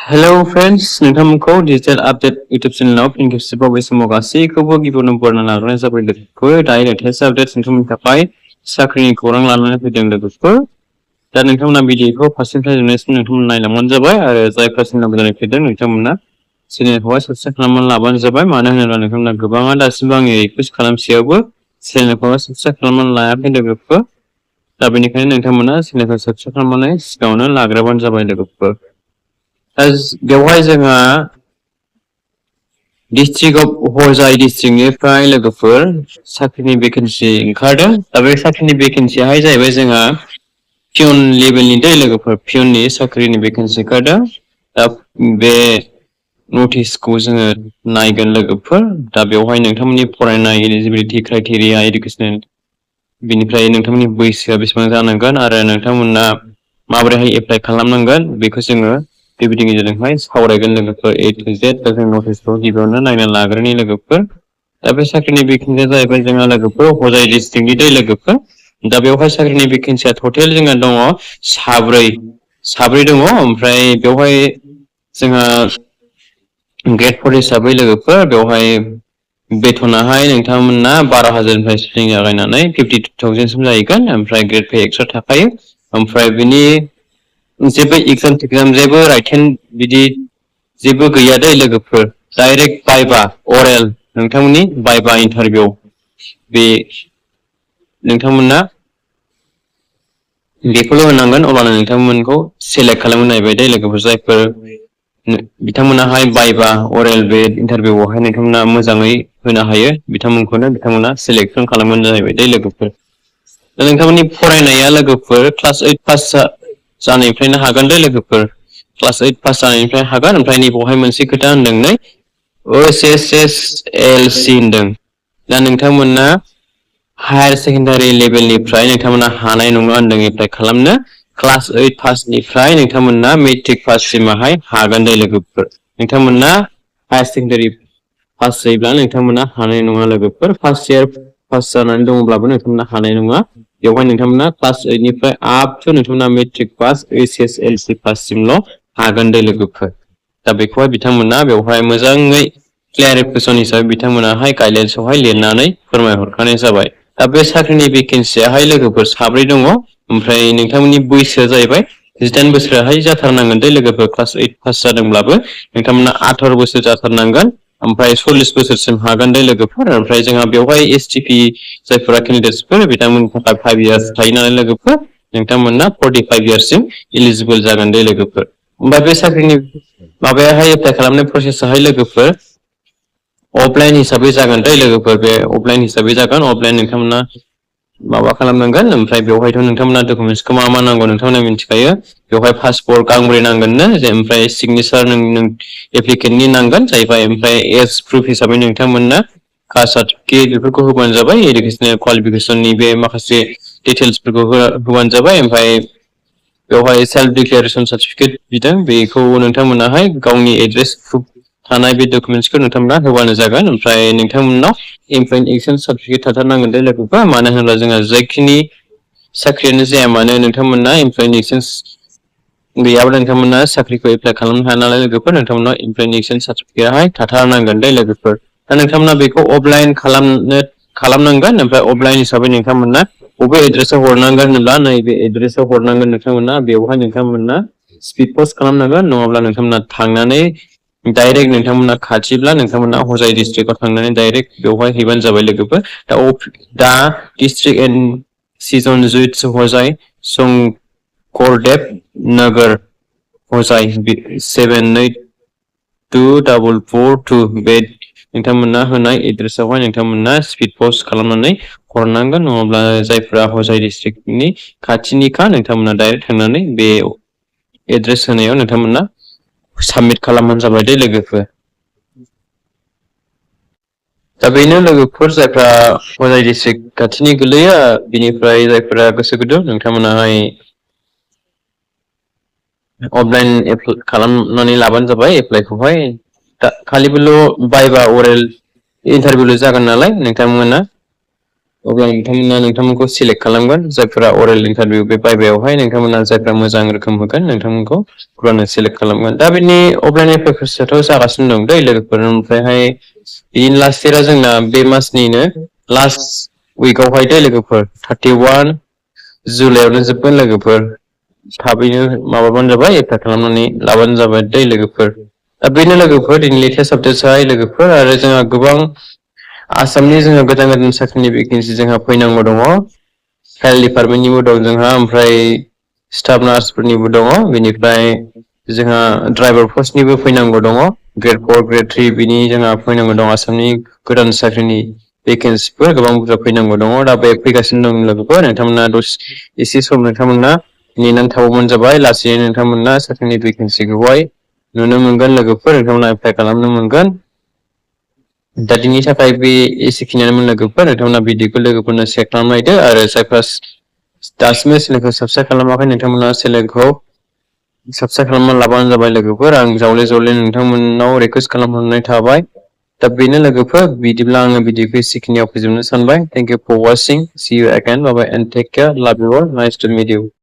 Hello friends, नोंथांमोनखौ digital update YouTube चेनेलाव फिन खेबसेबाव बे समाव गासैखौबो गिबियावनो बरायना लाग्रोनाय जाबाय लोगोफोर। दायो लेटेस्ट आपडेट नोंथांमोननि थाखाय साख्रिनि खौरां लानानै फैदों लोगोफोर। दा नोंथांमोना भिडिअखौ फार्स्टनिफ्राय जोबनायसिम नोंथांमोना नायलांबानो जाबाय आरो जायफ्रा चेनेलाव गोदानै फैदों नोंथांमोना चेनेलखौहाय साबस्क्राइब खालामनानै लाबानो जाबाय। मानो होनोब्ला नोंथांमोना गोबाङा दासिमबो आंनि रिक्वेस्ट खालामसेयावबो चेनेलखौहाय साबस्क्राइब खालामनानै लायाखै लोगोफोर। दा बेनिखायनो नोंथांमोना चेनेलखौ साबस्क्राइब खालामनानै सिगाङावनो लाग्रोबानो जाबाय लोगोफोर। बेवहाय जोंहा डिस्ट्रिक्ट अफ हजाइ डिस्ट्रिक्टनिफ्राय लोगोफोर साख्रिनि भेकेन्सि ओंखारदों। दा बे साख्रिनि भेकेन्सियाहाय जाहैबाय जोंहा पियन लेभेलनि दै लोगोफोर, पियननि साख्रिनि भेकेन्सि ओंखारदों। दा बे नटिसखौ जोङो नायगोन लोगोफोर। दा बेवहाय नोंथांमोननि फरायनाय एलिजिबिलिटि क्राइटेरिया इडुकेसनेल बिनिफ्राय नोंथांमोननि बैसोआ बेसेबां जानांगोन आरो नोंथांमोना माबोरैहाय एप्लाइ खालामनांगोन बेखौ जोङो बेबायदि गेजेरजोंहाय सावरायगोन लोगोफोर। ए टु जेड दा जों नटिसखौ गिबियावनो नायना लाग्रोनि लोगोफोर। दा बे साख्रिनि भेकेन्सिया जाहैबाय जोंहा लोगोफोर हजाइ डिस्ट्रिक्टनि दै लोगोफोर। दा बेवहाय साख्रिनि भेकेन्सिया टटेल जोंहा दङ साब्रै दङ। ओमफ्राय बेवहाय जोंहा ग्रेड 4 हिसाबै लोगोफोर बेवहाय बेथनाहाय नोंथांमोना 12,000निफ्राय स्टार्टिं जागायनानै 52,000सिम जाहैगोन। ओमफ्राय ग्रेड पे एक्सट्रा थाखायो। ओमफ्राय बिनि जेबो एगजाम जेबो राइटेन बिदि जेबो गैया दै लोगोफोर। डाइरेक्ट बाइबा अरेल नोंथांमोननि बाइबा इन्टारभिउ बे नोंथांमोना बेखौल' होनांगोन अब्लानो नोंथांमोनखौ सेलेक्ट खालामनो नायबाय दै लोगोफोर। जायफोर बिथांमोनाहाय बाइबा अरेल बे इन्टारभिउआवहाय नोंथांमोना मोजाङै होनो हायो बिथांमोनखौनो बिथांमोना सेलेक्सन खालामबानो जाहैबाय दै लोगोफोर। दा नोंथांमोननि फरायनाया लोगोफोर क्लास 8 पास जानायनिफ्रायनो हागोन दै लोगोफोर। क्लास 8 पास जानायनिफ्राय हागोन। ओमफ्राय नैबावहाय मोनसे खोथा होनदों नै OSSSLC होनदों। दा नोंथांमोना हायार सेकेन्डारि लेभेलनिफ्राय नोंथांमोना हानाय नङा होनदों एप्लाइ खालामनो। क्लास 8 पासनिफ्राय नोंथांमोना मेट्रिक पाससिमाहाय हागोन दै लोगोफोर। नोंथांमोना हायार सेकेन्डारि पास जायोब्ला नोंथांमोना हानाय नङा लोगोफोर। फार्स्ट इयार पास जानानै दङब्लाबो नोंथांमोना हानाय नङा। बेवहाय नोंथांमोना क्लास 8 निफ्राय आप टु नोंथांमोना मेट्रिक पास HSLC पाससिमल' हागोन दै लोगोफोर। दा बेखौहाय बिथांमोना बेवहाय मोजाङै क्लियारिफिकेसन हिसाबै बिथांमोनाहाय गाइडलाइन्सआवहाय लिरनानै फोरमायहरखानाय जाबाय। दा बे साख्रिनि भेकेन्सियाहाय लोगोफोर साब्रै दङ। ओमफ्राय नोंथांमोननि बैसोआ जाहैबाय 18 बोसोराहाय जाथारनांगोन दै लोगोफोर। क्लास 8 पास जादोंब्लाबो नोंथांमोना 18 बोसोर जाथारनांगोन। ओमफ्राय 40 बोसोरसिम हागोन दै लोगोफोर। ओमफ्राय जोंहा बेवहाय STP जायफोरा केन्डिडेट्सफोर बिथांमोननि थाखाय 5 इयार्स थायो नालाय लोगोफोर। नोंथांमोना 45 इयार्ससिम इलिजिबोल जागोन दै लोगोफोर। ओमफ्राय बे साख्रिनि माबायाहाय एप्लाइ खालामनाय प्रसेसाहाय लोगोफोर अफलाइन हिसाबै जागोन दै लोगोफोर। बे अफलाइन हिसाबै जागोन। अफलाइन नोंथांमोना माबा खालामनांगोन। ओमफ्राय बेवहायथ' नोंथांमोना डकुमेन्टसखौ मा मा नांगौ नोंथांमोना मिथिखायो। बेवहाय पासपर्ट गांब्रै नांगोननो। ओमफ्राय सिगनेचार नों एप्लिकेन्टनि नांगोन जाहैबाय। ओमफ्राय एज प्रुफ हिसाबै नोंथांमोना कास्ट सार्टिफिकेट बेफोरखौ होबानो जाबाय। इडुकेसनेल क्वालिफिकेसननि बे माखासे डिटेल्सफोरखौ होबानो जाबाय। ओमफ्राय बेवहाय सेल्फ डिक्लेरेसन सार्टिफिकेट बिदों बेखौ नोंथांमोनाहाय गावनि एड्रेस प्रुफ थानाय बे डकुमेन्टसखौ नोंथांमोना होबानो जागोन। ओमफ्राय नोंथांमोनाव इमप्लयमेन्ट एक्सचेन्ज सार्टिफिकेट थाथारनांगोन दै लोगोफोर। मानो होनोब्ला जोंहा जायखिनि साख्रियानो जाया मानो नोंथांमोना इमप्लयमेन्ट एक्सचेन्ज गैयाब्ला नोंथांमोना साख्रिखौ एप्लाइ खालामनो हाया नालाय लोगोफोर। नोंथांमोना इमप्लयमेन्ट एक्सचेन्ज सार्टिफिकेटआहाय थाथारनांगोन दै लोगोफोर। दा नोंथांमोना बेखौ अफलाइन खालामनांगोन। ओमफ्राय अफलाइन हिसाबै नोंथांमोना बबे एड्रेसाव हरनांगोन होनब्ला नैबे एड्रेसाव हरनांगोन नोंथांमोना। बेवहाय नोंथांमोना स्पिड पस्ट खालामनांगोन। नङाब्ला नोंथांमोना थांनानै डाइरेक्ट नोंथांमोना खाथिब्ला नोंथांमोना हजाइ डिस्ट्रिक्टआव थांनानै डाइरेक्ट बेवहाय हैबानो जाबाय लोगोफोर। दा district and season जुइट्स Hojai Sankardev नगर हजाइ 782442 बे नोंथांमोना होनाय एड्रेसावहाय नोंथांमोना स्पिड पस्ट खालामनानै हरनांगोन। नङाब्ला जायफ्रा हजाइ डिस्ट्रिक्टनि खाथिनिखा नोंथांमोना डाइरेक्ट थांनानै बे एड्रेस होनायाव नोंथांमोना साबमिट खालामबानो जाबाय दै लोगोफोर। दा बेनो लोगोफोर जायफ्रा हजाइ डिस्ट्रिक्ट खाथिनि गोलैयो। बिनिफ्राय जायफ्रा गोसो गुदुं नोंथांमोनाहाय अफलाइन खालामनानै लाबानो जाबाय एप्लाइखौहाय। खालिबोल' बाइबा अरेल इन्टारभिउल' जागोन नालाय नोंथांमोना अब्ला नोंथांमोना नोंथांमोनखौ सिलेक्ट खालामगोन जायफोरा अरेल इन्टारभिउ बे बाइबायावहाय नोंथांमोना जायफ्रा मोजां रोखोम होगोन नोंथांमोनखौ अब्लानो सिलेक्ट खालामगोन दा बिनि अब्लानिफ्राय प्रसेसआथ' जागासिनो दं दै लोगोफोर ओमफ्रायहाय बिनि लास्ट डेटआ जोंना बे मासनिनो लास्ट उइकआवहाय दै लोगोफोर 31 जुलाइआवनो जोबगोन लोगोफोर थाबैनो माबाबानो जाबाय एप्लाइ खालामनानै लाबानो जाबाय दै लोगोफोर दा बेनो लोगोफोर दिनै लेटेस्ट आपडेट्सआहाय लोगोफोर आरो जोंहा गोबां आसामनि जोंहा गोदान गोदान साख्रिनि भेकेन्सि जोंहा फैनांगौ दङ हेल्थ डिपार्टमेन्टनिबो दं जोंहा ओमफ्राय स्टाफ नार्सफोरनिबो दङ बेनिफ्राय जोंहा ड्राइभार पस्टनिबो फैनांगौ दङ ग्रेड 4 ग्रेड 3 बिनि जोंहा फैनांगौ दं आसामनि गोदान साख्रिनि भेकेन्सिफोर गोबां बुरजा फैनांगौ दङ दा बे फैगासिनो दं लोगोफोर नोंथांमोना एसे सम नोंथांमोना नेनानै थाबावबानो जाबाय लासैनो नोंथांमोना साख्रिनि भेकेन्सिखौहाय नुनो मोनगोन लोगोफोर नोंथांमोना एप्लाइ खालामनो मोनगोन दा दिनैनि थाखाय बे एसेखिनियानोमोन लोगोफोर नोंथांमोना भिडिअखौ लोगोफोरनो शेयार खालामलायदो आरो जायफ्रा दासिमबो चेनेलखौ साबस्क्राइब खालामाखै नोंथांमोना चेनेलखौ साबस्क्राइब खालामना लाबानो जाबाय लोगोफोर आं जावले जावले नोंथांमोननाव रिकुवेस्ट खालामहरनाय थाबाय दा बेनो लोगोफोर बिदिब्ला आङो भिडिअखौ एसेखिनियाव फोजोबनो सानबाय thank you for watching see you again bye bye and take care love you all nice to meet U